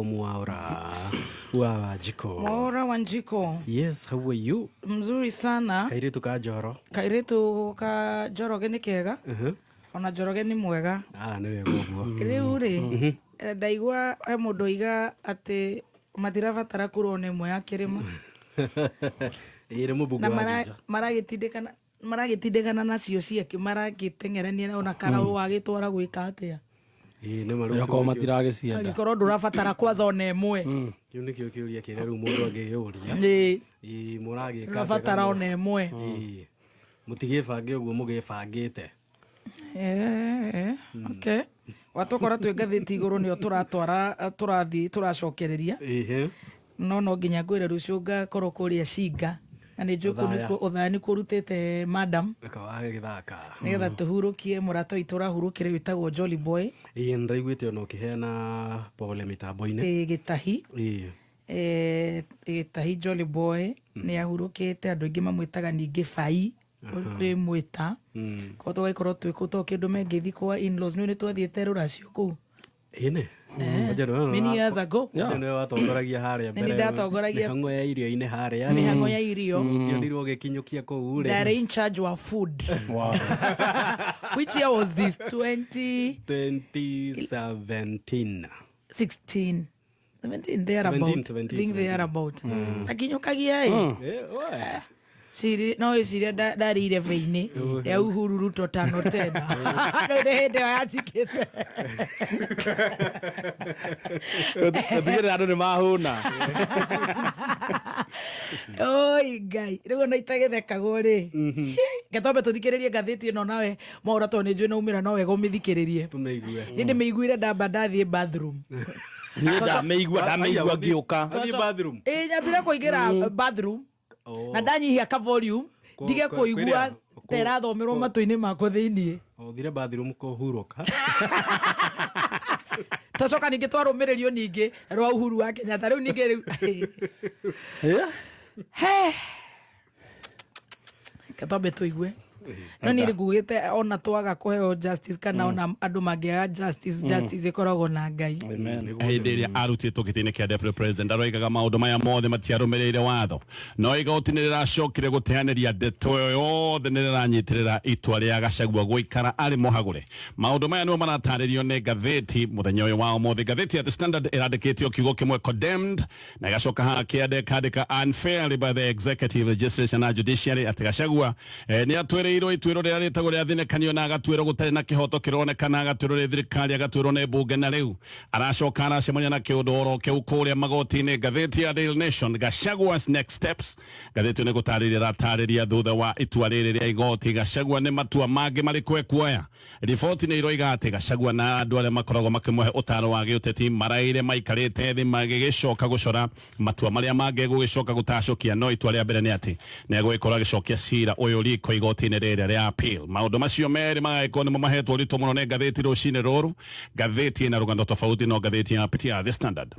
Mwaura wa Wanjiko. Mwaura Wanjiko. Yes, how are you? Mzuri sana. Kairitu ka Njoro. Kairitu ka Njoroge nĩ kega. Ona Njoroge nĩ mwega. Ah, nĩ wega ũguo. Rĩu rĩ, ndaigua he mũndũ oiga atĩ matirabatara kura ona ĩmwe ya kĩrĩma. Ĩĩ nĩ mũmbunge Na wa mara Juja. maragĩtindĩkana maragĩtindĩkana nacio ciake, maragĩteng'erania ona karaũ wagĩtwara gwĩka atĩa. Ĩĩ nĩ ma rĩu Okorwo kĩu nĩkĩo- matiragĩcienda. Angĩkorwo ndũrabatara kwanza ona ĩmwe. Kĩu nĩkĩo kĩũria kĩrĩa rĩu mũndũ angĩyũria. Ĩĩ mũragĩka atĩa Ndũrabatara kana- ona ĩmwe. Ĩĩ. Mũtigĩbange ũguo mũgĩbangĩte. Okay. Watũkora twĩ ngathĩti igũrũ nĩyo tũratwara, tũrathiĩ tũracokereria. Ĩhĩ. No nginya ngwĩre rũciũ ngakorwo kũrĩa Cinga. Na nĩ njũĩ kũu Othaya. nĩkuo Othaya nĩkuo ũrutĩte madam. Reke wagĩthaka. Nĩgetha tũhurũkie mũrata witũ ũrahurũkire wĩtagwo Jolly Boy. Ĩĩ nĩndĩraiguĩte ona ũkĩheana pole mĩtambo-inĩ. Ĩĩ Gĩtahi. Ĩĩ. Gĩtahi Jolly Boy nĩ ahurũkĩte, andũ aingĩ mamwĩtaga ningĩ Bai rĩmwĩta. Koguo tũgagĩkorwo twĩ kũu tondũ kĩndũ mengĩthiĩ kwa in-laws, nĩ ũĩ nĩ twathiĩte rũracio kũu. Ĩĩ. Kwanja nĩwe Many years ago. Kwanja nĩwe watongoragia harĩa Nĩ mbere. ndatongoragia. Mĩhang'o ya irio-inĩ harĩa. Mĩhang'o ya irio. Ndionirwo ũgĩkinyũkia kũu rĩ. Ndarĩ in charge wa food. Wow. Which year was this? 20 2017. 16. 17 thereabout. 17, Think thereabout. Akinyũkagia ĩ. Eh, oe. Ciri no ĩciria ndarĩire beinĩ ya Uhuru Ruto tano tena. No nĩ hĩndĩ ĩyo yacikĩte. Gũtigĩrĩra andũ nĩ mahũna. Oi Ngai, rĩu ona itagĩthekagwo rĩ. Reke twambe tũthikĩrĩrie ngathĩti ĩno nawe Mwaura tondũ nĩ njũĩ nĩ umĩra no wega ũmĩthikĩrĩrie. Tũmĩigue. Niĩ ndĩmĩiguire ndamba ndathiĩ bathroom. Niĩ ndamĩigua ngĩũka. Wathiĩ bathroom? Ĩĩ nyambire kũingĩra bathroom. Oh. Na ndanyihia ka volume ndige kũigua ta ĩrathomerwo matũ-inĩ makwa thĩiniĩ. Ũthire bathroom kũhurũka. Twacoka ningĩ twarũmĩrĩrio ningĩ rwa Uhuru wa Kenyatta rĩu ningĩ rĩu. He. Reke twambe tũigue. No niĩ ngugĩte ona twaga kũheo justice kana ona andũ mangĩaga justice, justice ĩkoragwo na Ngai. Hĩndĩ ĩrĩa arutĩtwo gĩtĩ-inĩ kĩa deputy president aroigaga maũndũ maya mothe matiarũmĩrĩire watho, no igoti nĩ rĩracokire gũteanĩria ndeto ĩyo yothe nĩ rĩranyitĩrĩra itua rĩa Gachagua gũikara arĩ mũhagũre. Maũndũ maya nĩmo maratarĩrio nĩ ngathĩti mũthenya ũyũ wa ũmũthĩ. Ngathĩti ya The Standard ĩrandĩkĩte o kiugo kĩmwe, condemned, na ĩgacoka haha kĩande ĩkandĩka unfairly by the executive, legislature na judiciary, atĩ Gachagua nĩ atwĩrĩirwo ituĩro rĩrĩa rĩtagwo rĩa thinĩkanio na agatuĩrwo gũtarĩ na kĩhoto kĩronekana, agatuĩrwo nĩ thirikari, agatuĩrwo nĩ mbunge, na rĩu aracoka aracemania na kĩũndũ oro kĩu kũrĩa magoti-inĩ. Ngathĩti ya Daily Nation, Gachagua's next steps, ngathĩti ĩyo nĩ gũtarĩria ĩratarĩria thutha wa itua rĩrĩ rĩa igoti Gachagua nĩ matua mangĩ marĩkũ ekuoya. Riboti nĩ iroiga atĩ Gachagua na andũ arĩa makoragwo makĩmũhe ũtaaro wa gĩũteti maraire maikarĩte thĩ magĩgĩcoka gũcora matua marĩa mangĩ egũgĩcoka gũtacũkia, no itua rĩa mbere nĩ atĩ nĩ egũgĩkorwo agĩcokia cira ũyũ riko igoti-inĩ rĩrĩa rĩa appeal. Maũndũ macio merĩ magagĩkorwo nĩmo mahetwo ũritũ mũno nĩ ngathĩti rũcinĩ rũrũ. Ngathĩti ĩna rũgano tofauti no ngathĩti ya The Standard.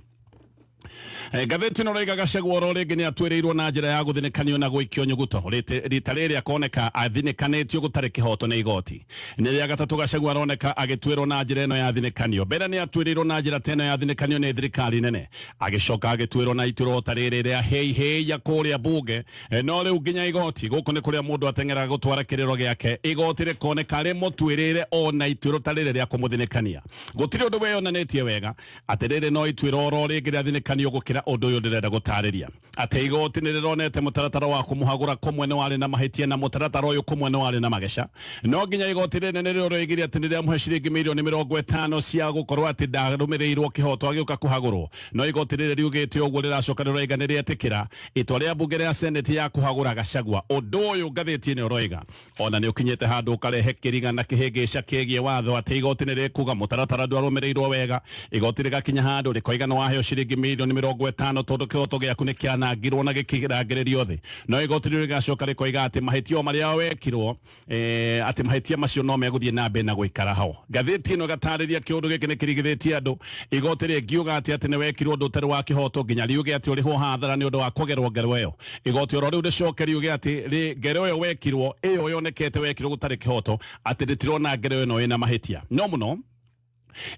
Ngathĩti ĩno ĩroiga Gachagua oro rĩngĩ nĩ atuĩrĩirwo na njĩra ya gũthinĩkanio na gũikio nyuguto. Rita rĩrĩ akoneka athinĩkanĩtio gũtarĩ kĩhoto nĩ igoti. Nĩ rĩa gatatũ Gachagua aroneka agĩtuĩrwo na njĩra ĩno ya thinĩkanio. Mbere nĩ atuĩrĩirwo na njĩra ta ĩno ya thinĩkanio nĩ thirikari nene, agĩcoka agĩtuĩrwo na ituĩro ta rĩrĩ rĩa hĩi hĩi ya kũrĩa mbunge. No rĩu nginya igoti gũkũ nĩ kũrĩa mũndũ ateng'eraga gũtwara kĩrĩro gĩake, igoti rĩkoneka rĩmũtuĩrĩire o na ituĩro ta rĩrĩ rĩa kũmũthinĩkania. Gũtirĩ ũndũ wĩyonanĩtie wega atĩ rĩrĩ no ituĩro oro rĩngĩ rĩa thinĩkanio gũkĩra ũndũ ũyũ ndĩrenda gũtarĩria, atĩ igoti nĩ rĩronete mũtaratara wa kũmũhagũra kũmwe nĩ warĩ na mahĩtia na mũtaratara ũyũ kũmwe nĩ warĩ na mageca. No nginya igoti rĩnene nĩrĩo rĩoigire atĩ nĩ rĩamũhe ciringi mirioni 50 cia gũkorwo atĩ ndarũmĩrĩirwo kĩhoto agĩũka kũhagũrwo. No igoti rĩrĩ riugĩte ũguo rĩracoka rĩroiga nĩ rĩetĩkĩra itua rĩa mbunge rĩa Senate ya kũhagũra Gachagua. Ũndũ ũyũ ngathĩti ĩno ĩroiga ona nĩ ũkinyĩte handũ ũkarehe kĩriga na kĩhĩngĩca kĩgiĩ watho atĩ igoti nĩ rĩkuga mũtaratara ndwarũmĩrĩirwo wega. Igoti rĩgakinya handũ rĩkoiga nĩ waheo ciringi mirioni 50 tondũ kĩhoto gĩaku nĩ kĩanangirwo na gĩkĩrangĩrĩrio thĩ. No igoti rĩu rĩgacoka rĩkoiga atĩ mahĩtia o marĩa wekirwo, atĩ mahĩtia macio no megũthiĩ na mbere na gũikara ho. Ngathĩti ĩno ĩgatarĩria kĩũndũ gĩkĩ nĩ kĩrigithĩtie andũ. Igoti rĩngiuga atĩ atĩ nĩ wekirwo ũndũ ũtarĩ wa kĩhoto nginya riuge atĩ ũrĩhwo hathara nĩ ũndũ wa kũgerwo ngero ĩyo. Igoti oro rĩu rĩcoke riuge atĩ ngero ĩyo wekirwo ĩyo yonekete wekirwo gũtarĩ kĩhoto, atĩ rĩtirona ngero ĩno ĩna mahĩtia. No mũno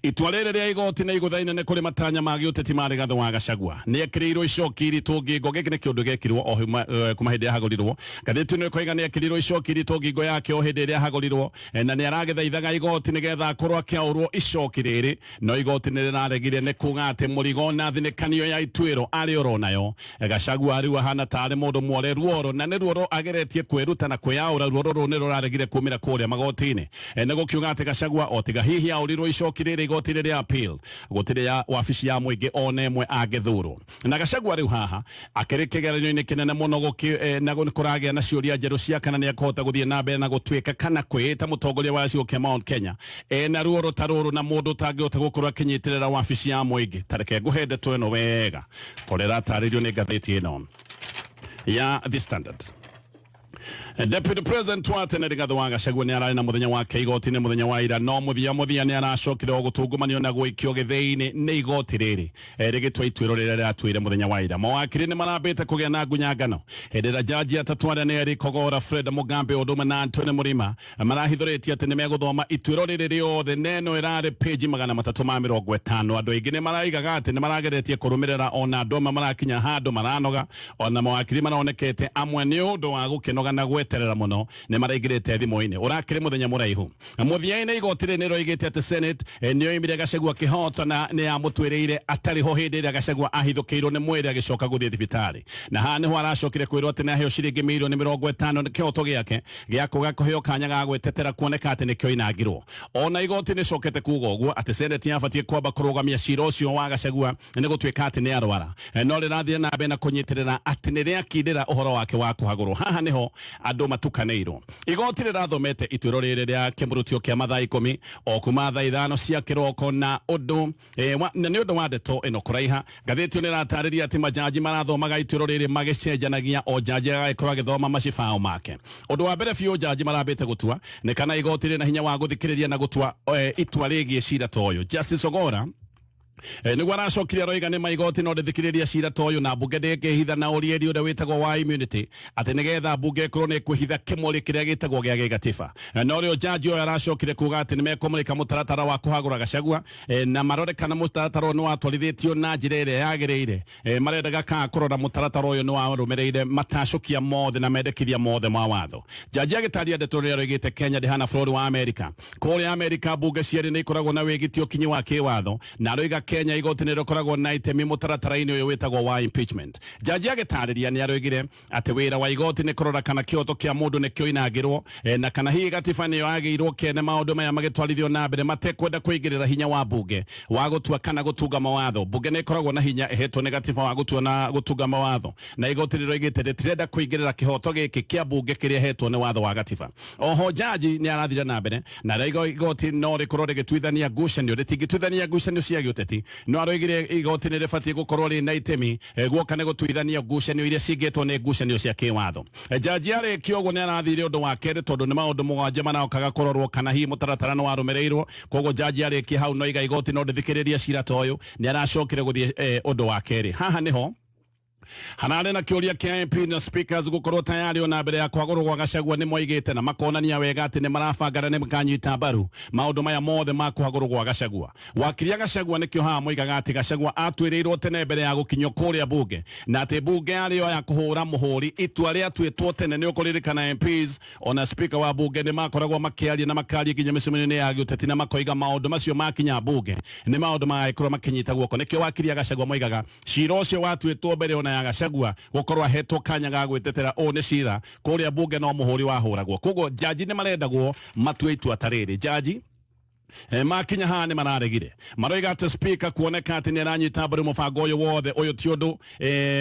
Itua rĩrĩ rĩa igoti nĩ igũtha inene kũrĩ matanya ma gĩũteti ma Rigathĩ wa Gachagua. Nĩ ekĩrĩirwo icoki iritũ ngingo. Gĩkĩ nĩ kĩũndũ gĩekirwo o kuma hĩndĩ ahagũrirwo. Ngathĩti ĩno ĩkoiga nĩ ekĩrirwo icoki iritũ ngingo yake o hĩndĩ ĩrĩa ahagũrirwo, na nĩ aragĩthaithaga igoti nĩgetha akorwo akĩaũrwo icoki rĩrĩ, no igoti nĩ rĩraregire nĩ kuga atĩ mũrigo na thinĩkanio ya ituĩro arĩ oro nayo. Gachagua rĩu ahana tarĩ mũndũ mwore ruoro, na nĩ ruoro ageretie kwĩruta na kwĩyaũra. Ruoro rũu nĩ rũraregire kumĩra kũrĩa magoti-inĩ. Nĩ gũkiuga atĩ Gachagua o tiga hihi aũrirwo icoki rĩrĩ igoti-inĩ rĩa appeal, gũtirĩ ya wabici ya mũingĩ ona ĩmwe angĩthurwo. Na Gachagua rĩu haha akĩrĩ kĩgeranio-inĩ kĩnene mũno na kũragĩa na ciũria njerũ cia kana nĩ ekũhota gũthiĩ na mbere na gũtuĩka kana kwĩĩta mũtongoria wa gĩcigo kĩa Mount Kenya ena ruoro ta rũrũ na mũndũ ũtangĩhota gũkorwo akĩnyitĩrĩra wabici ya mũingĩ. Ta reke ngũhe ndeto ĩno wega tondũ ĩratarĩrio nĩ ngathĩti ĩno ya The Standard. Deputy President wa tene Rigathĩ wa Gachagua nĩ ararĩ na mũthenya wake igoti-inĩ mũthenya wa ira, no mũthia mũthia nĩ aracokire o gũtungumanio na gũikio gĩthĩi-inĩ nĩ igoti rĩrĩ rĩgĩtua ituĩro rĩrĩa rĩratuire mũthenya wa ira. Mawakiri nĩ marambĩte kũgĩa na ngunyangano hĩndĩ ĩrĩa jaji atatũ arĩa nĩ Eric Ogora, Fred Mugambi ũndũ ũmwe na Anthony Mũrima marahithũrĩtie atĩ nĩ megũthoma ituĩro rĩrĩ rĩothe, na ĩno ĩrarĩ page 350. Andũ aingĩ nĩ maraigaga atĩ nĩ marageretie kũrũmĩrĩra, ona andũ amwe marakinya handũ maranoga, ona mawakiri maronekete amwe nĩ ũndũ wa gũkĩnoga na gweterera mũno nĩ maraingĩrĩte thimũ-inĩ. Ũrakĩrĩ mũthenya mũraihu. Mũthia-inĩ igoti rĩrĩ nĩ rĩoigĩte atĩ Senate nĩ yoimire Gachagua kĩhoto na nĩ yamũtuĩrĩire atarĩ ho hĩndĩ ĩrĩa Gachagua ahithũkĩirwo nĩ mwĩrĩ agĩcoka gũthiĩ thibitarĩ, na haha nĩho aracokire kwĩrwo atĩ nĩ aheo ciringi mirioni 50 nĩ kĩhoto gĩake gĩa kwaga kũheo kanya ga gwĩtetera kuoneka atĩ nĩkĩo inangirwo. Ona igoti nĩ cokete kuga ũguo atĩ Senate yabatiĩ kwamba kũrũgamia cira ũcio wa Gachagua nĩ gũtuĩka atĩ nĩ arwara, no rĩrathiĩ na mbere na kũnyitĩrĩra atĩ nĩ rĩakindĩra ũhoro wake wa kũhagũrwo. Haha nĩho andũ matukanĩirwo. Igoti rĩrathomete ituĩro rĩrĩ rĩa kĩmũrutio kĩa mathaa 10 o kuma thaa 5 cia kĩroko, na ũndũ na nĩ ũndũ wa ndeto ĩno kũraiha, ngathĩti ĩno ĩratarĩria atĩ majaji marathomaga ituĩro rĩrĩ magĩcenjanagia, o jaji agagĩkorwo agĩthoma macibao make. Ũndũ wa mbere biũ jaji marambĩte gũtua nĩ kana igoti rĩna hinya wa gũthikĩrĩria na gũtua itua rĩgiĩ cira ta ũyũ. Justice Ogora nĩguo aracokire aroiga nĩ maigoti no rĩthikĩrĩria cira ta ũyũ, na mbunge ndĩngĩhitha na ũrieri ũrĩa wĩtagwo wa immunity, atĩ nĩgetha mbunge ĩkorwo nĩ ĩkwĩhitha kĩmũrĩ kĩrĩa gĩtagwo gĩa gĩgatiba. No rĩo jaji ũyũ aracokire kuga atĩ nĩ mekũmũrĩka mũtaratara wa kũhagũra Gachagua, na marore kana mũtaratara ũyũ nĩ watwarithĩtio na njĩra ĩrĩa yagĩrĩire. Marendaga kana kũrora mũtaratara ũyũ nĩ warũmĩrĩire matacũkia mothe na mendekithia mothe ma watho. Jaji agĩtaria ndeto rĩrĩa roigĩte Kenya ndĩhana bũrũri wa Amerika. Kũrĩa Amerika mbunge cierĩ nĩ ikoragwo na wĩgitio kinyi wa kĩwatho, na aroiga Kenya igoti nĩ rĩkoragwo na itemi mũtaratara-inĩ ũyũ wĩtagwo wa impeachment. Jaji agĩtarĩria nĩ aroigire atĩ wĩra wa igoti nĩ kũrora kana kĩhoto kĩa mũndũ nĩkĩo inangĩrwo, na kana hihi gatiba nĩyo yagĩirwo kene maũndũ maya magĩtwarithio na mbere matekwenda kũingĩrĩra hinya wa mbunge wa gũtua kana gũtunga mawatho. Mbunge nĩ ĩkoragwo na hinya ĩhetwo nĩ gatiba wa gũtua na gũtunga mawatho, na igoti rĩroigĩte rĩtirenda kũingĩrĩra kĩhoto gĩkĩ kĩa mbunge kĩrĩa ĩhetwo nĩ watho wa gatiba. Oho jaji nĩ arathire na mbere na arauga igoti no rĩkorwo rĩgĩtuithania ngucanio, rĩtingĩtuithania ngucanio cia gĩũteti, no aroigire igoti nĩ rĩbatiĩ gũkorwo rĩna itemi guoka nĩ gũtuithania ngucanio iria cingĩtwo nĩ ngucanio cia kĩwatho. Jaji arĩkia ũguo nĩ arathire ũndũ wa kerĩ, tondũ nĩ maũndũ 7 maraokaga kũrorwo kana hihi mũtaratara nĩ warũmĩrĩirwo. Koguo jaji arĩkia hau no iga igoti no rĩthikĩrĩrie cira ta ũyũ, nĩ aracokire gũthiĩ ũndũ wa kerĩ. Haha nĩho hararĩ na kĩũria kĩa MP na speakers gũkorwo tayari ona mbere ya kwagũrwo gwa Gachagua. Nĩ moigĩte na makonania wega atĩ nĩ marabanga na nĩ makanyita mbaru maũndũ maya mothe ma kũhagũrwo gwa Gachagua. Wakiri a Gachagua nĩkĩo haha moigaga atĩ Gachagua atuĩrĩirwo tene mbere ya gũkinyio kũrĩa bunge, na atĩ bunge yarĩ yo ya kũhũra mũhũri itua rĩatuĩtwo tene. Nĩ ũkũririkana MPs ona speaker wa bunge nĩ makoragwo makĩaria na makaria nginya mĩcemanio-inĩ ya gĩũteti, na makoiga maũndũ macio makinya bunge nĩ maũndũ magagĩkorwo makĩnyita guoko. Nĩkĩo wakiri a Gachagua moigaga cira ũcio watuĩtwo mbere ona ya Gachagua gũkorwo ahetwo kanya ga gwĩtetera. Ũũ nĩ cira kũrĩa bunge no mũhũri wahũragwo, koguo jaji nĩ marendagwo matue itua ta rĩrĩ. Jaji makinya haha nĩ mararegire, maroiga atĩ speaker kuoneka atĩ nĩ aranyita mbaru mũbango ũyũ wothe, ũyũ ti ũndũ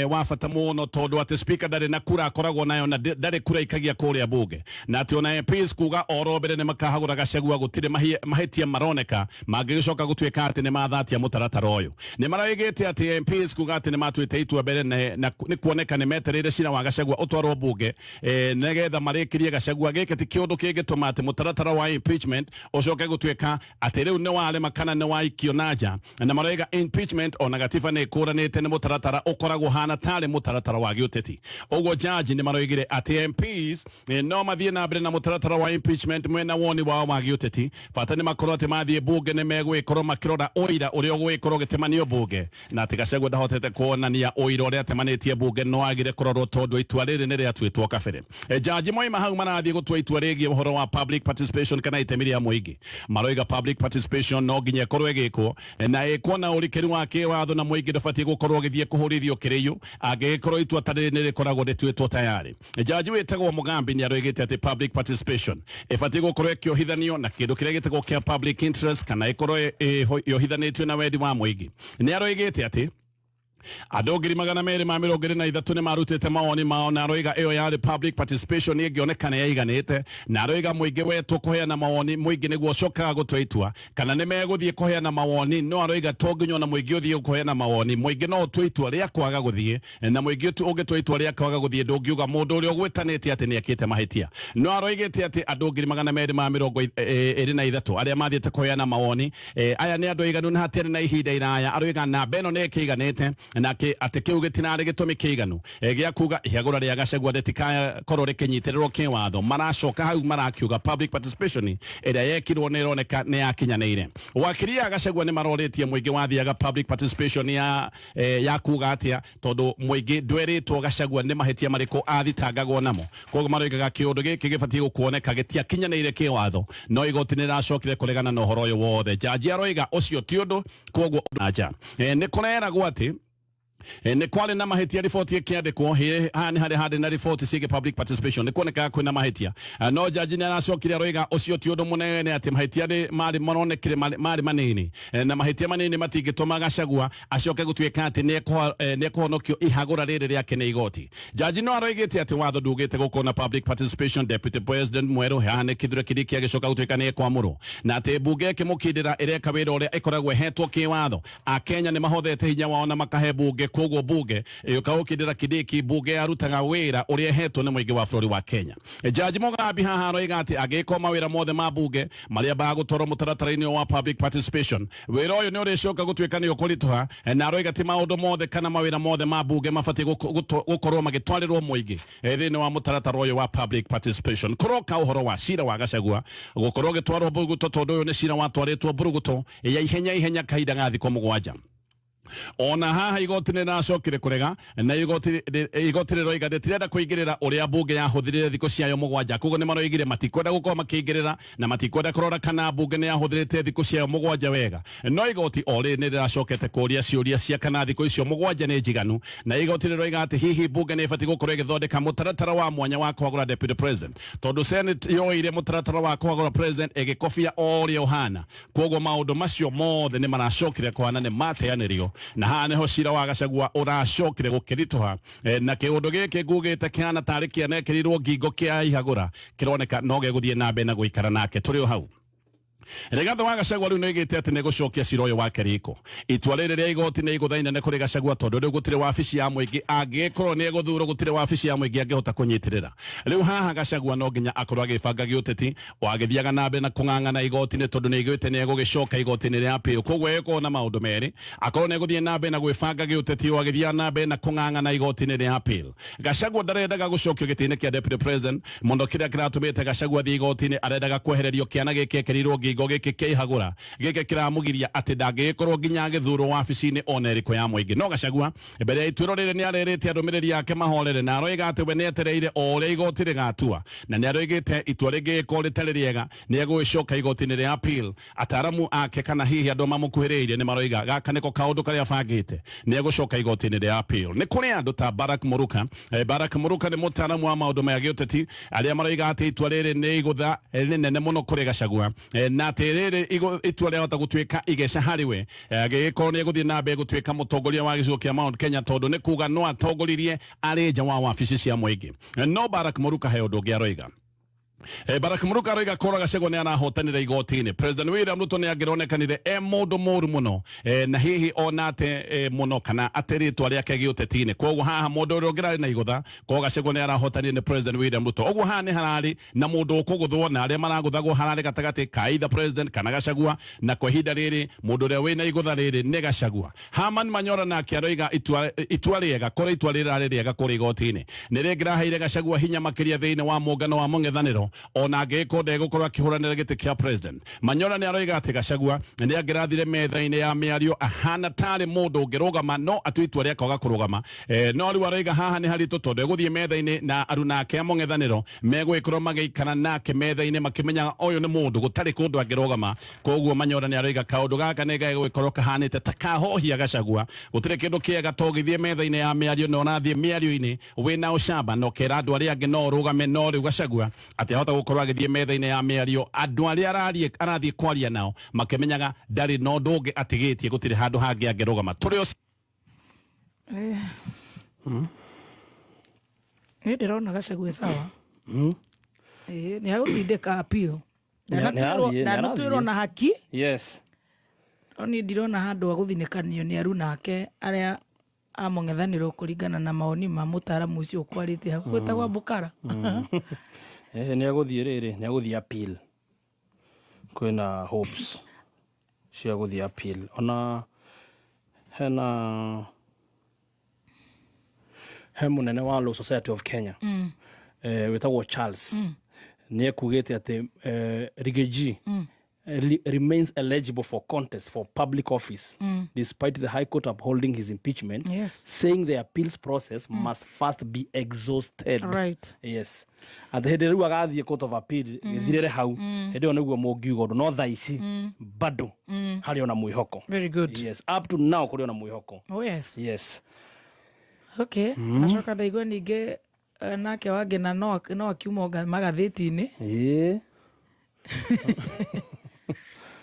wa bata mũno, tondũ atĩ speaker ndarĩ na kura akoragwo nayo na ndarĩ kura ikagia kũrĩa bunge, na atĩ ona MPs kuga oro mbere nĩ makahagũra Gachagua gũtirĩ mahĩtia maroneka mangĩgĩcoka gũtuĩka atĩ nĩ mathatia mũtaratara ũyũ. Nĩ maroigĩte atĩ MPs kuga atĩ nĩ matuĩte itua mbere na nĩ kuoneka nĩ metereire cira wa Gachagua ũtwarwo bunge nĩgetha marĩkĩrie Gachagua. Gĩkĩ ti kĩũndũ kĩngĩtũma atĩ mũtaratara wa impeachment ũcoke gũtuĩka kuga atĩ rĩu nĩ warema kana nĩ waikio na nja. Na maroiga impeachment ona gatiba nĩ ĩkũranĩte nĩ mũtaratara ũkoragwo hana tarĩ mũtaratara wa gĩũteti. Ũguo jaji nĩ maroigire atĩ MPs no mathiĩ na mbere na mũtaratara wa impeachment mwena woni wao wa gĩũteti, bata nĩ makorwo atĩ mathiĩ bunge nĩ megũgĩkorwo makĩrora ũira ũrĩa ũgũgĩkorwo ũgĩtemanio bunge, na atĩ Gachagua ndahotete kuonania ũira ũrĩa atemanĩtie bunge no agire kũrorwo tondũ itua rĩrĩ nĩ rĩatuĩtwo kabere. Jaji moima hau marathiĩ gũtua itua rĩgiĩ ũhoro wa public participation kana itemi rĩa mũingĩ. Maroiga public participation no nginya ĩkorwo ĩgĩkwo na ĩkwo na ũrikĩru wa kĩwatho, na mũingĩ ndũbatiĩ gũkorwo ũgĩthiĩ kũhũrithio kĩrĩiũ angĩgĩkorwo itua ta rĩrĩ nĩ rĩkoragwo rĩtuĩtwo tayari. Jaji wĩtagwo Mugambi nĩ aroigĩte atĩ public participation ĩbatiĩ gũkorwo ĩkĩohithanio na kĩndũ kĩrĩa gĩtagwo kĩa public interest kana ĩkorwo yohithanĩtio na wendi wa mũingĩ. Nĩ aroigĩte atĩ andũ 223,000 nĩ marutĩte mawoni mao, na aroiga ĩyo yarĩ public participation ĩngĩonekana yaiganĩte, na aroiga mũingĩ wetwo kũheana mawoni mũingĩ nĩguo ũcokaga gũtua itua kana nĩ megũthiĩ kũheana mawoni. No aroiga to nginya ona mũingĩ ũthiĩ kũheana mawoni, mũingĩ no ũtue itua rĩa kwaga gũthiĩ, na mũingĩ ũngĩtua itua rĩa kwaga gũthiĩ ndũngiuga mũndũ ũrĩa ũgwĩtanĩte atĩ nĩ ekĩte mahĩtia. No aroigĩte atĩ andũ 223,000 arĩa mathiĩte kũheana mawoni, aya nĩ andũ aiganu na hatiarĩ na ihinda iraya. Aroiga namba ĩno nĩ ĩkĩiganĩte na atĩ kĩu gĩtinarĩ gĩtũmi kĩiganu gĩa kuga ihagũra rĩa Gachagua rĩtikakorwo rĩkĩnyitĩrĩrwo kĩwatho. Maracoka hau marakiuga public participation ĩrĩa yekirwo nĩ ĩroneka nĩ yakinyanĩire. Wakiri ya Gachagua nĩ marorĩtie mũingĩ wathiaga public participation ya kuga atĩa, tondũ mũingĩ ndwerĩtwo Gachagua nĩ mahĩtia marĩkũ athitangagwo namo. Koguo maroigaga kĩũndũ gĩkĩ gĩbatiĩ gũkuoneka gĩtiakinyanĩire kĩwatho, no igoti nĩ rĩracokire kũregana na ũhoro ũyũ wothe. Jaji aroiga ũcio ti ũndũ, koguo nja nĩ kũreragwo atĩ nĩ kwarĩ na mahĩtia riboti ĩkĩandĩkwo. Haha nĩ harĩa harĩ na riboti ciĩgiĩ public participation, nĩ kuonekaga kwĩna mahĩtia, no jaji nĩ aracokire aroiga ũcio ti ũndũ mũnene, atĩ mahĩtia nĩ marĩ maronekire marĩ manini, na mahĩtia manini matingĩtũma Gachagua acoke gũtuĩka atĩ nĩ ekũhonokio ihagũra rĩrĩ rĩake nĩ igoti. Jaji no aroigĩte atĩ watho ndugĩte gũkorwo na public participation deputy president mwerũ haha nĩ Kithure Kindiki agĩcoka gũtuĩka nĩ ekwamũrwo, na atĩ mbunge ĩkĩmũkindĩra ĩreka wĩra ũrĩa ĩkoragwo ĩhetwo kĩwatho. Akenya nĩ mahothete hinya wao na makahe bunge, koguo bunge ĩũka gũkindĩra Kindiki, bunge yarutaga wĩra ũrĩa ĩhetwo nĩ mũingĩ wa bũrũri wa Kenya. Jaji Mugambi haha aroiga atĩ angĩgĩkorwo mawĩra mothe ma bunge marĩa bagũtwarwo mũtaratara-inĩ wa public participation, wĩra ũyũ nĩ ũrĩcoka gũtuĩka nĩ ũkũritũha, na aroiga ti maũndũ mothe kana mawĩra mothe ma bunge mabatiĩ gũkorwo magĩtwarĩrwo mũingĩ thĩinĩ wa mũtaratara ũyũ wa public participation. Kũroka ũhoro wa cira wa Gachagua gũkorwo ũgĩtwarwo mbũrũgũtũ, tondũ ũyũ nĩ cira watwarĩtwo mbũrũgũtũ ya ihenya ihenya kahinda ga thikũ 7. Ona haha igoti nĩ rĩracokire kũrega, na igoti rĩroiga rĩtirenda kũingĩrĩra ũrĩa mbunge yahũthĩrire thikũ ciayo 7. Koguo nĩ maroigire matikwenda gũkorwo makĩingĩrĩra na matikwenda kũrora kana mbunge nĩ yahũthĩrĩte thikũ ciayo 7 wega. No igoti o rĩrĩ nĩ rĩracokete kũria ciũria cia kana thikũ icio 7 nĩ njiganu, na igoti rĩroiga atĩ hihi mbunge nĩ ĩbatiĩ gũkorwo ĩgĩthondeka mũtaratara wa mwanya wa kũhagũra deputy president, tondũ Senate yoire mũtaratara wa kũhagũra president ĩgĩkobia o ũrĩa ũhana. Koguo maũndũ macio mothe nĩ maracokire kũhana nĩ mateanĩrio, na haha nĩho cira wa Gachagua ũracokire gũkĩritũha, na kĩũndũ gĩkĩ ngugĩte kĩhana tarĩ kĩanekĩrirwo ngingo kĩa ihagũra kĩroneka no gĩgũthiĩ na mbere na gũikara nake. Tũrĩ o hau, Rigathi wa Gachagua rĩu nĩoigĩte atĩ nĩgũcokia cira ũyũ wake riko. Itua rĩrĩ rĩa igoti nĩ igũtha inene kũrĩ Gachagua, tondũ rĩu gũtirĩ wabici ya mũingĩ angĩgĩkorwo nĩ egũthurwo, gũtirĩ wabici ya mũingĩ angĩhota kũnyitĩrĩra. Rĩu haha Gachagua no nginya akorwo agĩbanga gĩũteti o agĩthiaga na mbere na kũng'ang'ana igoti-inĩ, tondũ nĩ aiguĩte nĩ egũgĩcoka igoti-inĩ rĩa appeal. Koguo egũkorwo na maũndũ merĩ, akorwo nĩ egũthiĩ na mbere na gwĩbanga gĩũteti o agĩthiaga na mbere na kũng'ang'ana igoti-inĩ rĩa appeal. Gachagua ndarendaga gũcokio gĩtĩ-inĩ kĩa deputy president mũno. Kĩrĩa kĩratũmĩte Gachagua athiĩ igoti-inĩ, arendaga kwehererio kĩana gĩkĩ ekĩrirwo ngingo gĩkĩ kĩa ihagũra gĩkĩ kĩramũgiria atĩ ndangĩgĩkorwo nginya agĩthurwo wabici-inĩ ona ĩrĩkũ ya mũingĩ. No Gachagua mbere ya ituĩro rĩrĩ nĩ arerĩte arũmĩrĩri ake mahorere, na aroiga atĩ we nĩetereire o ũrĩa igoti rĩgatua, na nĩ aroigĩte itua rĩngĩgĩkorwo rĩtarĩ rĩega nĩ egũgĩcoka igoti-inĩ rĩa appeal. Ataaramu ake kana hihi andũ mamũkuhĩrĩirie nĩ maroiga gaka nĩko kaũndũ karĩa abangĩte, nĩ egũcoka igoti-inĩ rĩa appeal. Nĩ kũrĩ andũ ta Barack Muruka. Barack Muruka nĩ mũtaaramu wa maũndũ ma gĩũteti, arĩa maroiga atĩ itua rĩrĩ nĩ igũtha rĩnene mũno kũrĩ Gachagua, na atĩ rĩrĩ itua rĩahota gũtuĩka igeca harĩ we agĩgĩkorwo nĩ egũthiĩ na mbere gũtuĩka mũtongoria wa gĩcigo kĩa Mount Kenya, tondũ nĩ kuga no atongoririe arĩ nja wa wabici cia mũingĩ. No Barack Muruka he ũndũ ũngĩ aroiga. Barack Muruka aroiga korwo Gachagua nĩ arahotanire igoti-inĩ, President William Ruto nĩ angĩronekanire e mũndũ mũru mũno, na hihi ona ate mũno kana ate rĩtwa rĩake gĩũteti-inĩ. Koguo haha mũndũ ũrĩa ũngĩrarĩ na igũtha korwo Gachagua nĩ arahotanire nĩ President William Ruto. Ũguo haha nĩ hararĩ na mũndũ ũkũgũthwo na arĩa maragũthagwo hararĩ gatagatĩ ka either President kana Gachagua, na kwa ihinda rĩrĩ mũndũ ũrĩa wĩna igũtha rĩrĩ nĩ Gachagua. Herman Manyora nake aroiga itua rĩega korwo itua rĩrarĩ rĩega kũrĩa igoti-inĩ nĩ rĩngĩraheire Gachagua hinya makĩria thĩinĩ wa mũngano wa mũng'ethanĩro, ona angĩgĩkorwo ndegũkorwo akĩhũranĩra gĩtĩ kĩa president. Manyora nĩ aroiga atĩ Gachagua nĩ angĩrathire metha-inĩ ya mĩario ahana tarĩ mũndũ ũngĩrũgama no atue itua rĩa kwaga kũrũgama. No rĩu aroiga haha nĩ haritũ tondũ egũthiĩ metha-inĩ na aruna ake a mũng'ethanĩro megũgĩkorwo magĩikara nake metha-inĩ makĩmenyaga ũyũ nĩ mũndũ gũtarĩ kũndũ angĩrũgama. Koguo Manyora nĩ aroiga kaũndũ gaka nĩ gegũgĩkorwo kahanĩte ta kahohia Gachagua. Gũtirĩ kĩndũ kĩega to ũgĩthiĩ metha-inĩ ya mĩario na ũrathiĩ mĩario-inĩ wĩna ũcamba na ũkera andũ arĩa angĩ no ũrũgame, no rĩu Gachagua atĩ ahota gũkorwo agĩthiĩ metha-inĩ ya mĩario andũ arĩa arathiĩ kwaria nao makĩmenyaga ndarĩ na ũndũ ũngĩ atigĩtie, gũtirĩ handũ hangĩ angĩrũgama. Tũrĩ Niĩ ndĩrona Gachagua sawa. Nĩ agũtindĩka appeal. Ndanatwĩrwo na haki. Yes. No niĩ ndirona handũ ha gũthinĩkanio nĩ aruna ake arĩa a mũng'ethanĩro kũringana na mawoni ma mũtaaramu ũcio ũkwarĩtie hau gwĩtagwo Bukara. Nĩ agũthiĩ rĩrĩ, nĩ agũthiĩ appeal. Kwĩna hopes cia gũthiĩ appeal. Ona hena he mũnene wa Law Society of Kenya wĩtagwo Charles nĩ ekugĩte atĩ Riggy remains eligible for contest for public office despite the High Court upholding his impeachment, saying the appeals process must first be exhausted. Right. Yes. Atĩ hĩndĩ rĩu agathiĩ court of appeal gĩthirĩre hau, hĩndĩ ĩyo nĩguo mũngiuga ũndũ, no thaa ici bado harĩ ona mwĩhoko. Very good. Yes, up to now kũrĩ ona mwĩhoko. Oh yes. Yes. Okay. Acoka ndaigua ningĩ nake Wangĩna no akiuma magathĩti-inĩ.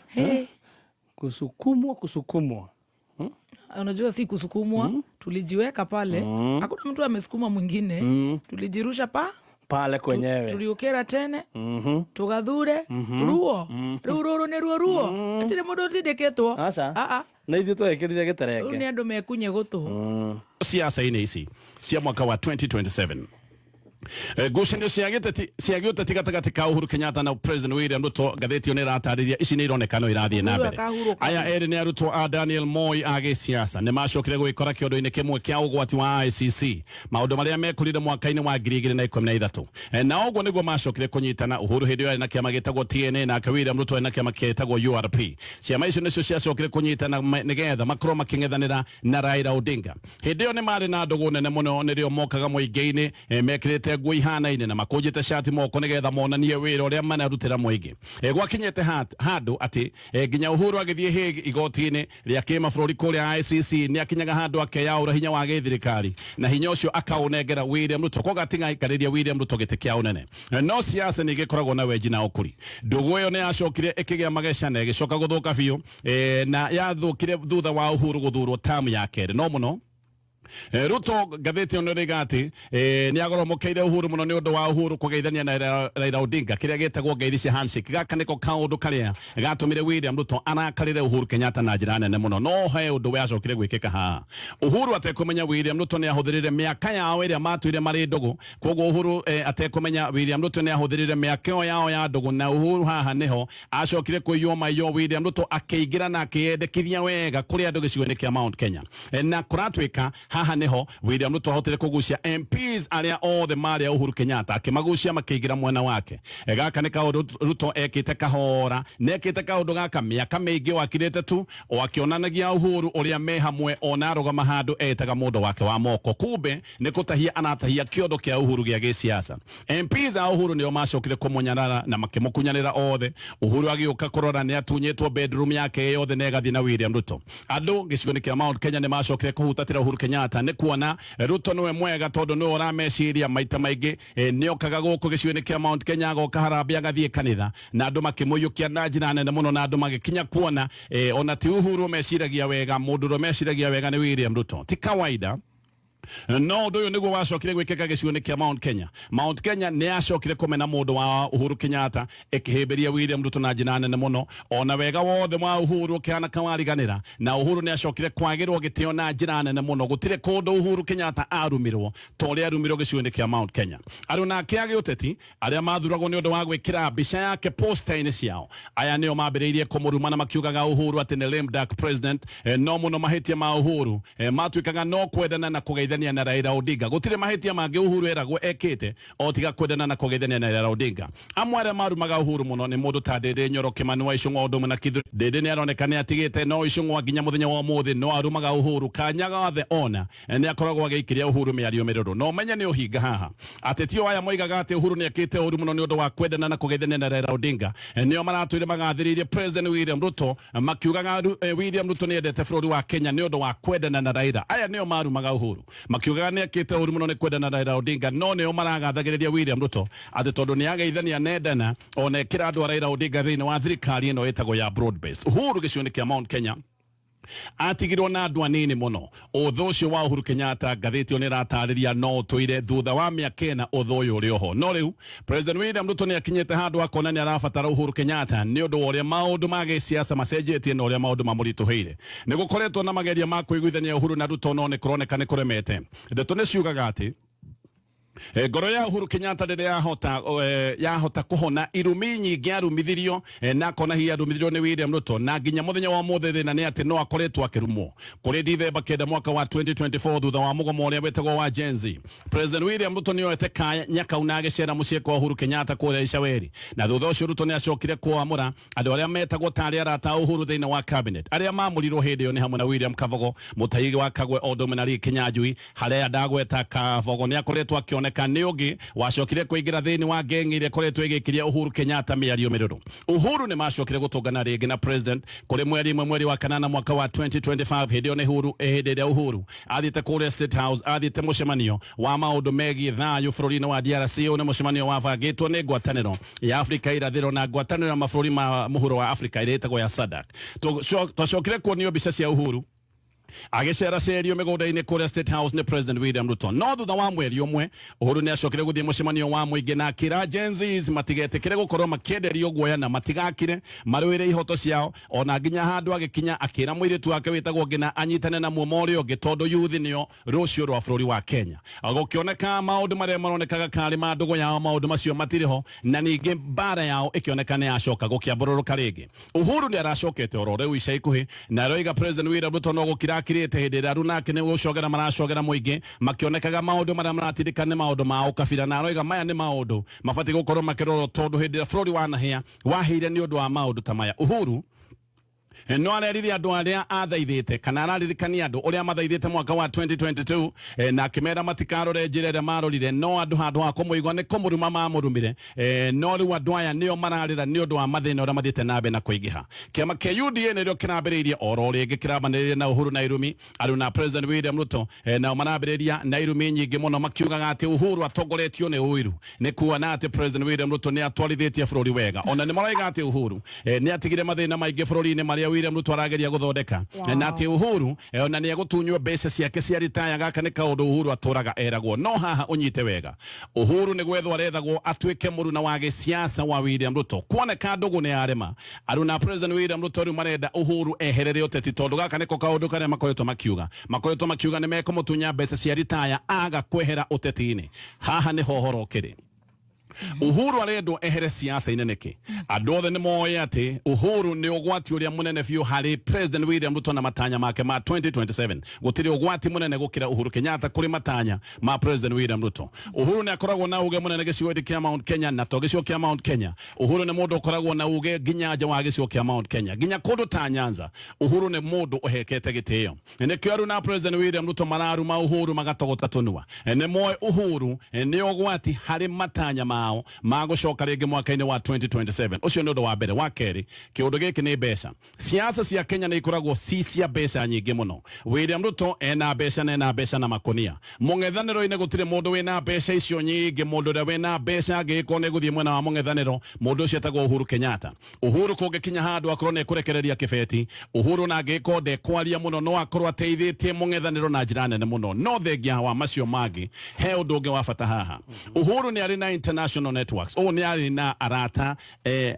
Hey. Kusukumwa. Unajua si kusukumwa, tulijiweka pale. Hakuna mtu amesukuma mwingine. Tulijirusha pale kwenyewe. Tuliukera tene. Tugathure. Ruo. Riu ruru nĩ ruo ruo. Hatirĩ mũndũ ũtindĩkĩtwo. Aca. Na ithuĩ twekĩrire gĩterenge. Rĩu nĩ andũ mekunye gũtũ. Siasa-inĩ ici cia mwaka wa 2027. Ngucanio cia gĩũteti gatagatĩ ka Uhuru Kenyatta na President William Ruto, ngathĩti ĩyo nĩ ĩratarĩria ici nĩ ironekana irathiĩ na mbere. Aya erĩ nĩ arutwo a Daniel Moi a gĩsiasa nĩ macokire gwĩkora kĩondo-inĩ kĩmwe kĩa ũgwati wa ICC maũndũ marĩa mekũrire mwaka-inĩ wa 2013. Na ũguo nĩguo macokire kũnyitana. Uhuru hĩndĩ ĩyo arĩ na kĩama gĩtagwo TNA nake William Ruto arĩ na kĩama gĩtagwo URP. Ciama icio nĩcio ciacokire kũnyitana nĩgetha makorwo makĩng'ethanĩra na Raila Odinga. Hĩndĩ ĩyo nĩ marĩ na ndũgũ nene mũno, nĩrĩo mokaga mũingĩ-inĩ mekĩrĩte nguo ihanaine na makũnjĩte cati moko nĩgetha monanie wĩra ũrĩa manarutĩra mũingĩ. Gwakinyĩte handũ atĩ nginya Uhuru agĩthiĩ Hague igoti-inĩ rĩa kĩmabũrũri kũrĩa ICC nĩ akinyaga handũ akeyaũra hinya wa gĩthirikari na hinya ũcio akaũnengera William Ruto, koguo atigaikarĩria William Ruto gĩtĩ kĩa ũnene. No siasa nĩ igĩkoragwo na wenji na ũkũri. Ndũgũ ĩyo nĩ yacokire ĩkĩgĩa mageca na ĩgĩcoka gũthũka biũ, na yathũkire thutha wa Uhuru gũthurwo tamu ya kerĩ. No mũno Ruto ngathĩti ĩyo nĩ atĩ nĩ agoromokeire Uhuru mũno nĩ ũndũ wa Uhuru kũgeithania na Raila Odinga kĩrĩa gĩtagwo ngeithi cia handshake. Gaka nĩko kaũndũ karĩa gatũmire William Ruto arakarĩre Uhuru Kenyatta na njĩra nene mũno. No he ũndũ wacokire gwĩkĩka haha. Uhuru atekũmenya William Ruto nĩ ahũthĩrire mĩaka yao ĩrĩa matũire marĩ ndũgũ. Koguo Uhuru atekũmenya William Ruto nĩ ahũthĩrire mĩaka ĩyo yao ya ndũgũ, na Uhuru haha nĩho acokire kũiywo maiyo William Ruto akĩingĩra na akĩyendekithia wega kũrĩ andũ gĩcigo-inĩ kĩa Mount Kenya. Na kũratuĩka haha nĩho William Ruto ahotire kũgucia MPs arĩa othe marĩ a Uhuru Kenyatta, akĩmagucia makĩingĩra mwena wake. Gaka nĩ kaũndũ Ruto ekĩte kahora, na ekĩte kaũndũ gaka mĩaka mĩingĩ o akirĩte tu, o akĩonanagia Uhuru ũrĩa me hamwe, ona arũgama handũ etaga mũndũ wake wa moko. Kumbe nĩ kũtahia anatahia kĩondo kĩa Uhuru gĩa gĩsiasa. MPs a Uhuru nĩo macokire kũmũnyarara na makĩmũkunyanĩra othe. Uhuru agĩũka kũrora nĩ atunyĩtwo bedroom yake yothe na ĩgathiĩ na William Ruto. Andũ gĩcigo-inĩ kĩa Mount Kenya nĩ macokire kũhutatĩra Uhuru Kenyatta nĩ kuona Ruto nĩwe mwega tondũ nĩwe ũrameciria maita maingĩ. Nĩokaga gũkũ gĩcigo-inĩ kĩa Mount Kenya agoka harambee agathiĩ kanitha, na andũ makĩmũiyũkia na njĩra nene mũno, na andũ magĩkinya kuona ona ti Uhuru meciragia wega, mũndũ ũrĩa meciragia wega nĩ William Ruto. Ti kawaida. No ũndũ ũyũ nĩguo wacokire gwĩkĩka gĩcigo-inĩ kĩa Mount Kenya. Mount Kenya nĩ yacokire kũmena mũndũ wa Uhuru Kenyatta, ĩkĩhĩmbĩria William Ruto na njĩra nene mũno. Ona wega wothe wa Uhuru ũkĩhana kawariganĩra, na Uhuru nĩ acokire kwagĩrwo gĩtĩo na njĩra nene mũno. Gũtirĩ kũndũ Uhuru Kenyatta arumirwo ta ũrĩa arumirwo gĩcigo-inĩ kĩa Mount Kenya. Aruna ake a gĩũteti arĩa mathuragwo nĩ ũndũ wa gwĩkĩra mbica yake poster-inĩ ciao, aya nĩo mambĩrĩirie kũmũruma na makiugaga Uhuru atĩ nĩ lame duck president. No mũno mahĩtia ma Uhuru matuĩkaga no kwendana na kũgeithania na Raila Odinga. Gũtirĩ mahĩtia mangĩ Uhuru eragwo ekĩte o tiga kwendana na kũgeithania na Raila Odinga. Amwe arĩa marumaga Uhuru mũno nĩ mũndũ ta Ndĩndĩ Nyoro, Kĩmani wa Icũng'wa, ũndũ ũmwe na Kithure. Ndĩndĩ nĩ aroneka nĩ atigĩte no Icũng'wa nginya mũthenya wa ũmũthĩ no arumaga Uhuru kanya gothe ona nĩ akoragwo agĩikĩria Uhuru mĩario mĩrũrũ. No ũmenye nĩ ũhinga haha. Ateti o aya moigaga atĩ Uhuru nĩ ekĩte ũru mũno nĩ ũndũ wa kwendana na kũgeithania na Raila Odinga nĩo maratũire magathĩrĩirie President William Ruto, makiugaga William Ruto nĩ endete bũrũri wa Kenya nĩ ũndũ wa kwendana na Raila. Aya nĩo marumaga Uhuru makiugaga nĩ ekĩte ũru mũno nĩ kwendana na Raila Odinga, no nĩo maragathagĩrĩria William Ruto atĩ tondũ nĩ ageithania nendana ona ekĩra andũ a Raila Odinga thĩinĩ wa thirikari ĩno ĩtagwo ya broad based. Uhuru gĩcigo-inĩ kĩa Mount Kenya atigirwo na andũ anini mũno. Ũthũ ũcio wa Uhuru Kenyatta, ngathĩti ĩyo nĩ ĩratarĩria, no ũtũire thutha wa mĩaka 4 ũthũ ũyũ ũrĩ oho. No rĩu President William Ruto nĩ akinyĩte handũ akona nĩ arabatara Uhuru Kenyatta nĩ ũndũ wa ũrĩa maũndũ ma gĩsiasa macenjetie na ũrĩa maũndũ mamũritũhĩire. Nĩ gũkoretwo na mageria ma kũiguithania Uhuru na Ruto, no nĩ kũroneka nĩ kũremete. Ndeto nĩ ciugaga atĩ ngoro ya Uhuru Kenyatta rĩrĩa yahota kũhona irumi nyingĩ arumithirio, na akona hihi arumithirio nĩ William Ruto, na nginya mũthenya wa ũmũthĩ thĩna nĩ atĩ no akoretwo akĩrumwo. Kũrĩ Dithemba 9 mwaka wa 2024, thutha wa mũgomo ũrĩa wĩtagwo wa Gen Z, President William Ruto nĩ oete kanya kau na agĩcera mũciĩ kwa Uhuru Kenyatta kũrĩa Icaweri, na thutha ũcio Ruto nĩ acokire kwamũra andũ arĩa metagwo tarĩ arata a Uhuru thĩinĩ wa cabinet. Arĩa mamũrirwo hĩndĩ ĩyo nĩ hamwe na William Kabogo, Mutahi wa Kagwe, o ũndũ ũmwe na Lee Kinyanjui. Harĩa ndagweta Kabogo nĩ akoretwo akĩoneka nĩ ũngĩ wacokire kũingĩra thĩinĩ wa ngeng'i ĩrĩa ĩkoretwo ĩgĩkiria Uhuru Kenyatta mĩario mĩrũrũ. Uhuru nĩ macokire gũtũngana rĩngĩ na president kũrĩ mweri 1 mweri wa 8 mwaka wa 2025. Hĩndĩ ĩyo nĩ Uhuru, hĩndĩ ĩrĩa Uhuru athiĩte kũrĩa State House, athiĩte mũcemanio wa maũndũ megiĩ thayũ bũrũri-inĩ wa DRC. Ũyũ nĩ mũcemanio wabangĩtwo nĩ ngwatanĩro ya Afrika irathĩro na ngwatanĩro ya mabũrũri ma mũhuro wa Afrika ĩrĩa ĩtagwo ya SADC. Twacokire kuonio mbica cia Uhuru agĩceracerio mĩgũnda-inĩ kũrĩa State House nĩ President William Ruto. No thutha wa mweri 1 Uhuru nĩ acokire gũthiĩ mũcemanio wa mũingĩ na akĩra Gen Zs matigetĩkĩre gũkorwo makĩenderio guoya na matigakire marũĩre ihoto ciao. Ona nginya handũ agĩkinya akĩra mũirĩtu wake wĩtagwo Ngina anyitane na muomo ũrĩa ũngĩ tondũ youth nĩo rũciũ rwa bũrũri wa Kenya. Gũkĩoneka maũndũ marĩa maronekaga karĩ ma ndũgũ yao, maũndũ macio matirĩ ho, na ningĩ mbara yao ĩkĩoneka nĩ yacoka gũkĩambũrũrũka rĩngĩ. Uhuru nĩ aracokete oro rĩu ica ikuhĩ na aroiga President William Ruto no gũkira akirĩte hĩndĩ ĩrĩa aruna ake nĩ gũcogera maracogera mũingĩ makĩonekaga maũndũ marĩa maratindĩka nĩ maũndũ ma ũkabira, na aroiga maya nĩ maũndũ mabatiĩ gũkorwo makĩrorwo tondũ hĩndĩ ĩrĩa bũrũri wanahĩa wahĩire nĩ ũndũ wa maũndũ ta maya. Uhuru no arerire andũ arĩa athaithĩte kana araririkania andũ ũrĩa mathaithĩte mwaka wa 2022, na akĩmera matikarore njĩra ĩrĩa marorire, no andũ handũ ha kũmũigua nĩ kũmũruma mamũrumire. No rĩu andũ aya nĩo mararĩra nĩ ũndũ wa mathĩna ũrĩa mathiĩte na mbere na kũingĩha. Kĩama kĩa UDA nĩrĩo kĩrambĩrĩirie oro rĩngĩ kĩrambanĩrĩria na Uhuru na irumi. Arũ na President William Ruto nao marambĩrĩria na irumi nyingĩ mũno makiugaga atĩ Uhuru atongoretio nĩ ũiru nĩ kuona atĩ President William Ruto nĩ atwarithĩtie bũrũri wega. Ona nĩ maroiga atĩ Uhuru nĩ atigire mathĩna maingĩ bũrũri-inĩ marĩa William Ruto arageria gũthondeka, na atĩ Uhuru ona nĩ egũtunywo mbeca ciake cia ritaya. Gaka nĩ kaũndũ Uhuru atũraga eragwo. No haha ũnyite wega, Uhuru nĩ gwethwo arethagwo atuĩke mũruna wa gĩsiasa wa William Ruto. Kuoneka ndũgũ nĩ yarema, aruna President William Ruto rĩu marenda Uhuru eherere ũteti, tondũ gaka nĩko kaũndũ karĩa makoretwo makiuga nĩ mekũmũtunya mbeca cia ritaya aga kwehera ũteti-inĩ. Haha nĩho ũhoro ũkĩrĩ. Uhuru arendwo ehere siasa-inĩ nĩkĩ? Andũ othe nĩ moĩ atĩ Uhuru nĩ ũgwati ũrĩa mũnene biũ harĩ President William Ruto na matanya make ma 2027. Gũtirĩ ũgwati mũnene gũkĩra Uhuru Kenyatta kũrĩ matanya ma President William Ruto. Uhuru nĩ akoragwo na uge mũnene gĩcigo-inĩ kĩa Mount Kenya, na to gĩcigo kĩa Mount Kenya. Uhuru nĩ mũndũ ũkoragwo na uge nginya nja wa gĩcigo kĩa Mount Kenya, nginya kũndũ ta Nyanza. Uhuru nĩ mũndũ ũhekete gĩtĩo. Nĩkĩo aruna na President William Ruto mararuma Uhuru magatogota tũnua. Nĩ moĩ Uhuru nĩ ũgwati harĩ matanya mao. mao ma gũcoka rĩngĩ mwaka-inĩ wa 2027. Ũcio nĩ ũndũ wa mbere. Wa kerĩ, kĩũndũ gĩkĩ nĩ mbeca. Siasa cia Kenya nĩ ikoragwo ci cia mbeca nyingĩ mũno. William Ruto ena mbeca na ena mbeca na makonia. Mũng'ethanĩro-inĩ gũtirĩ mũndũ wĩna mbeca icio nyingĩ. Mũndũ ũrĩa wĩna mbeca angĩgĩkorwo nĩ gũthiĩ mwena wa mũng'ethanĩro, mũndũ ũcio etagwo Uhuru Kenyatta. Uhuru kũngĩkinya handũ akorwo nĩ ekũrekereria kĩbeti, Uhuru na angĩgĩkorwo ndekwaria mũno no akorwo ateithĩtie mũng'ethanĩro na njĩra nene mũno. No thengia wa macio mangĩ, he ũndũ ũngĩ wa bata haha. Uhuru nĩ arĩ na international networks. Ũũ nĩ arĩ na arata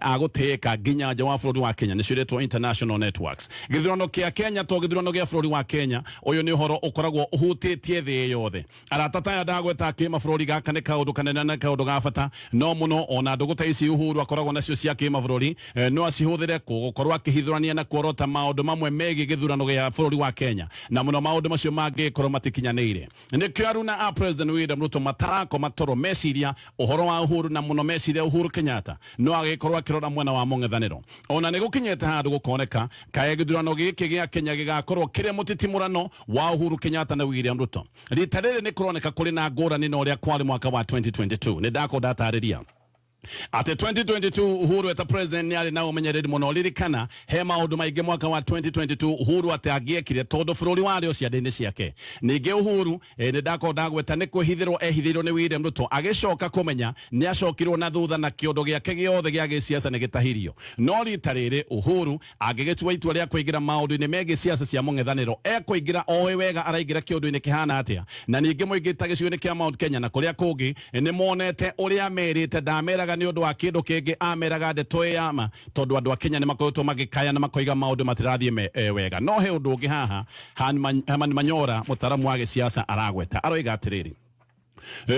a gũtĩĩka nginya nja wa bũrũri wa Kenya, nĩcio iretwo international networks. Gĩthurano kĩa Kenya to gĩthurano gĩa bũrũri wa Kenya, ũyũ nĩ ũhoro ũkoragwo ũhutĩtie thĩ yothe. Arata ta aya ndagweta kĩmabũrũri, gaka nĩ kaũndũ kanene na kaũndũ ga bata no mũno. Ona ndũgũ ta ici Uhuru akoragwo nacio cia kĩmabũrũri, no acihũthĩre gũkorwo akĩhithũrania na kuorota maũndũ mamwe megiĩ gĩthurano gĩa bũrũri wa Kenya, na mũno maũndũ macio mangĩkorwo matikinyanĩire. Nĩkĩo aruna a President William Ruto matarakoma toro meciria ũhoro wa Uhuru, na mũno meciria Uhuru Kenyatta no agĩkorwo akĩrora mwena wa mũng'ethanĩro. Ona nĩ gũkinyĩte handũ gũkoneka kaĩ gĩthurano gĩkĩ gĩa Kenya gĩgakorwo kĩrĩ mũtitimũrano wa Uhuru Kenyatta na William Ruto. Rita rĩrĩ nĩ kũroneka kũrĩ na ngũrani na ũrĩa kwarĩ mwaka wa 2022. Nĩ ndakorwo ndatarĩria atĩ 2022 Uhuru eta president nĩ arĩ na ũmenyereri mũno. Ririkana he maũndũ maingĩ mwaka wa 2022 Uhuru atĩ angĩekire tondũ bũrũri warĩ o ciande-inĩ ciake. Ningĩ Uhuru nĩ ndakorwo ndagweta nĩ kwĩhithĩrwo ehithĩirwo nĩ William Ruto, agĩcoka kũmenya nĩ acokirwo na thutha na kĩondo gĩake gĩothe gĩa gĩsiasa nĩ gĩtahirio. No rita rĩrĩ Uhuru angĩgĩtua itua rĩa kũingĩra maũndũ-inĩ megiĩ siasa cia mũng'ethanĩro, ekũingĩra oĩ wega araingĩra kĩũndũ-inĩ kĩhana atĩa. Na ningĩ mũingĩ ta gĩcigo-inĩ kĩa Mount Kenya na kũrĩa kũngĩ nĩ monete ũrĩa merĩte, ndameraga nĩ ũndũ wa kĩndũ kĩngĩ, ameraga ndeto ĩ ya ma, tondũ andũ a Kenya nĩ makoretwo magĩkaya na makoiga maũndũ matirathiĩ wega. No he ũndũ ũngĩ haha Herman Manyora, mũtaaramu wa gĩsiasa, aragweta, aroiga atĩrĩrĩ,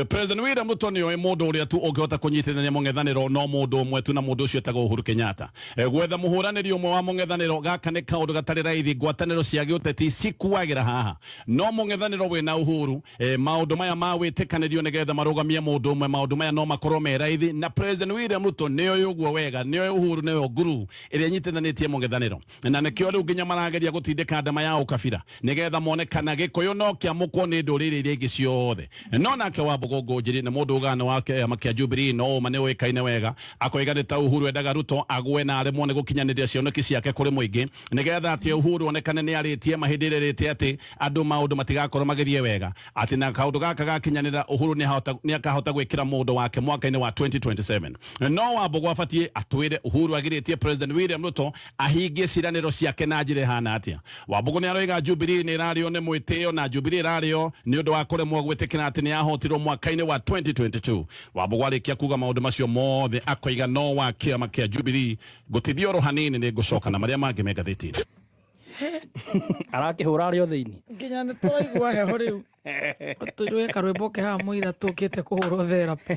President William Ruto nĩ oĩ mũndũ ũrĩa tu ũngĩhota kũnyitithania mũng'ethanĩro no mũndũ ũmwe tu, na mũndũ ũcio etagwo Uhuru Kenyatta. Gwetha mũhũranĩri ũmwe wa mũng'ethanĩro gaka nĩ kaũndũ gatarĩ raithi. Ngwatanĩro cia gĩũteti cikuagĩra haha, no mũng'ethanĩro wĩna Uhuru, maũndũ maya ma wĩtĩkanĩrio nĩgetha marũgamie mũndũ ũmwe, maũndũ maya no makorwo me raithi. Na President William Ruto nĩ oĩ ũguo wega, nĩ oĩ Uhuru nĩyo nguru ĩrĩa ĩnyitithanĩtie mũng'ethanĩro, na nĩkĩo rĩu nginya marageria gũtindĩka ndama ya ũkabira nĩgetha mone kana Gĩkũyũ no kĩamũkwo nĩ ndũrĩrĩ iria ingĩ ciothe. No nake Wambugu Ngũnjiri nĩ mũndũ ugana wa kĩama kĩa Jubilee, no ũma nĩ ũĩkaine wega, akoiga nĩ ta Uhuru endaga Ruto agwe na aremwo nĩ gũkinyanĩria cioneki ciake kũrĩ mũingĩ, nĩgetha atĩ Uhuru onekane nĩ arĩtie ma hĩndĩ ĩrĩa ĩrĩte atĩ andũ maũndũ matigakorwo magĩthiĩ wega, atĩ na kaũndũ gaka gakinyanĩra Uhuru nĩ akahota gwĩkĩra mũndũ wake mwaka-inĩ wa 2027. No Wambugu abatiĩ atwĩre Uhuru agirĩtie President William Ruto ahingie ciĩranĩro ciake na njĩra ĩhana atĩa. Wambugu nĩ aroiga Jubilee nĩ ĩrarĩo nĩ mwĩtĩo, na Jubilee ĩrarĩo nĩ ũndũ wa kũremwo gwĩtĩkĩra atĩ nĩ yahotirwo mwaka-inĩ wa 2022. Wambugu arĩkia kuga maũndũ macio mothe, akoiga no wa kĩama kĩa Jubilee ngũtithia oro hanini, nĩ ngũcoka na marĩa mangĩ me ngathĩti-inĩ. Arakĩhũra arĩ o thĩinĩ. Nginya nĩ tũraigua heho rĩu. Tũirwe karwĩmbo ke haha mũira tũkĩte kũhũrwo therapy.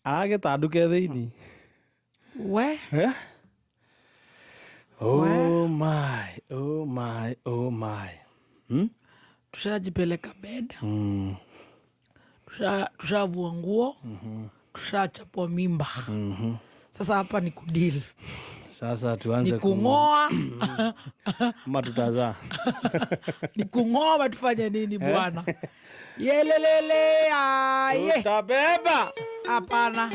Aragĩtanduke thĩinĩ. We. Oh my, oh my, oh my. Tushajipeleka bed. Tushavua nguo. Tushachapwa mimba. Sasa hapa ni kudeal. Sasa tuanze ni kung'oa. Ama tutazaa. Ni kung'oa, tufanye nini bwana? Yelelele aye. Tutabeba. Hapana.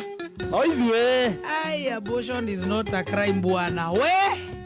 Oizwe. Ai, abortion is not a crime bwana. We.